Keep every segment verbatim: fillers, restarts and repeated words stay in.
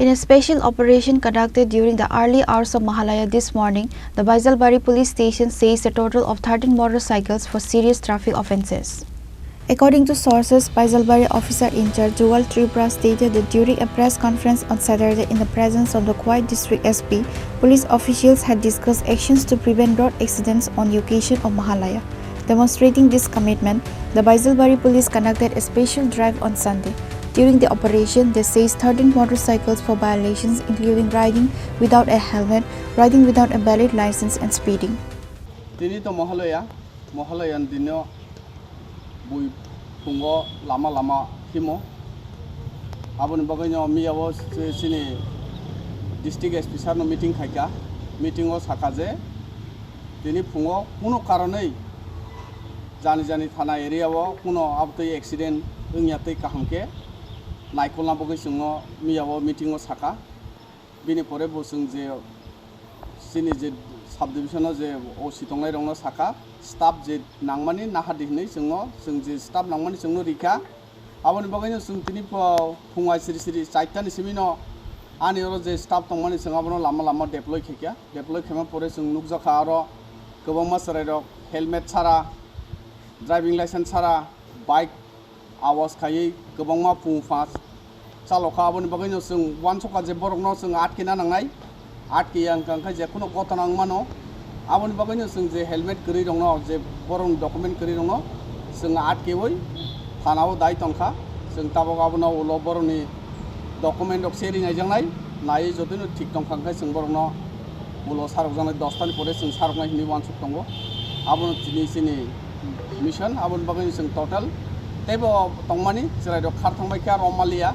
In a special operation conducted during the early hours of Mahalaya this morning, the Baijalbari police station seized a total of thirteen motorcycles for serious traffic offences. According to sources, Baijalbari officer in charge Jugal Tripura stated that during a press conference on Saturday in the presence of the Khowai District S P, police officials had discussed actions to prevent road accidents on the occasion of Mahalaya. Demonstrating this commitment, the Baijalbari police conducted a special drive on Sunday. During the operation, they seized thirteen motorcycles for violations including riding without a helmet, riding without a valid license and speeding. Tini to Mahalaya, Mahalaya ni dino bui phungo lama lama himo. Aboni bagwi no miya o se-, chini district S P sir no meeting khaika. Meeting o saka je tini phungo kuno karonwi jani jani thana area o kuno abtwi accident wngya twi kaham khe naikolna bagwi chwngno miya o meeting o saka. Bini pore bo chwng je chini je subdivision o je O C tongnai rokno saka, staff je nangmani nahadi hinwi chwngno, chwng je staff nangmani chwngno rikha. Aboni bagwino chwng tini pho phungai siri siri chaitani simino ani oro je staff tongmani chwng abono lama lama deploy khaikha. Deploy khaima pore chwng nukjakha aro kwbangma chwrairok helmet sara, driving license sara, bike awas khaiwi kwbangma phung phas chalokha. Aboni bagwino chwng uansukha je borokno chwng atkena nangnai, atkeya wngkha khe je kheno gotona wngmano. Aboni bagwino chwng je helmet kwrwi rokno, je borokni document kwrwi rokno chwng atkewi thanao dai tongkha. Chwng tabok abono ulo borokni document rok se rinaijaknai, naiwi jotono thik tongkha hwnkhe chwng borokno ulo sarokjaknai, dos tani pore chwng saroknai hinwi uansuk tongo. Abono tini chini mission, aboni bagwi chwng total teibo tongmani chwrairok khar thangbai kha Romaliya,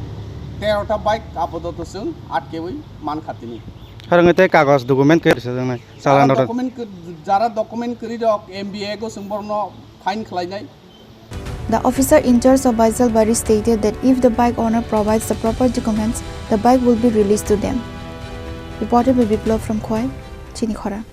tero ta bike apadoto chwng atkewi mankha tini. Harwngwi tei kagoj document khe rwchapjaknai, jara chalano rok. Document kw-, jara document kwrwi rok M B A go chwng borokno fine khlainai. The officer in charge of Baijalbari stated that if the bike owner provides the proper documents, the bike will be released to them. Reported by Biplab from Khowai, Chini Khorang.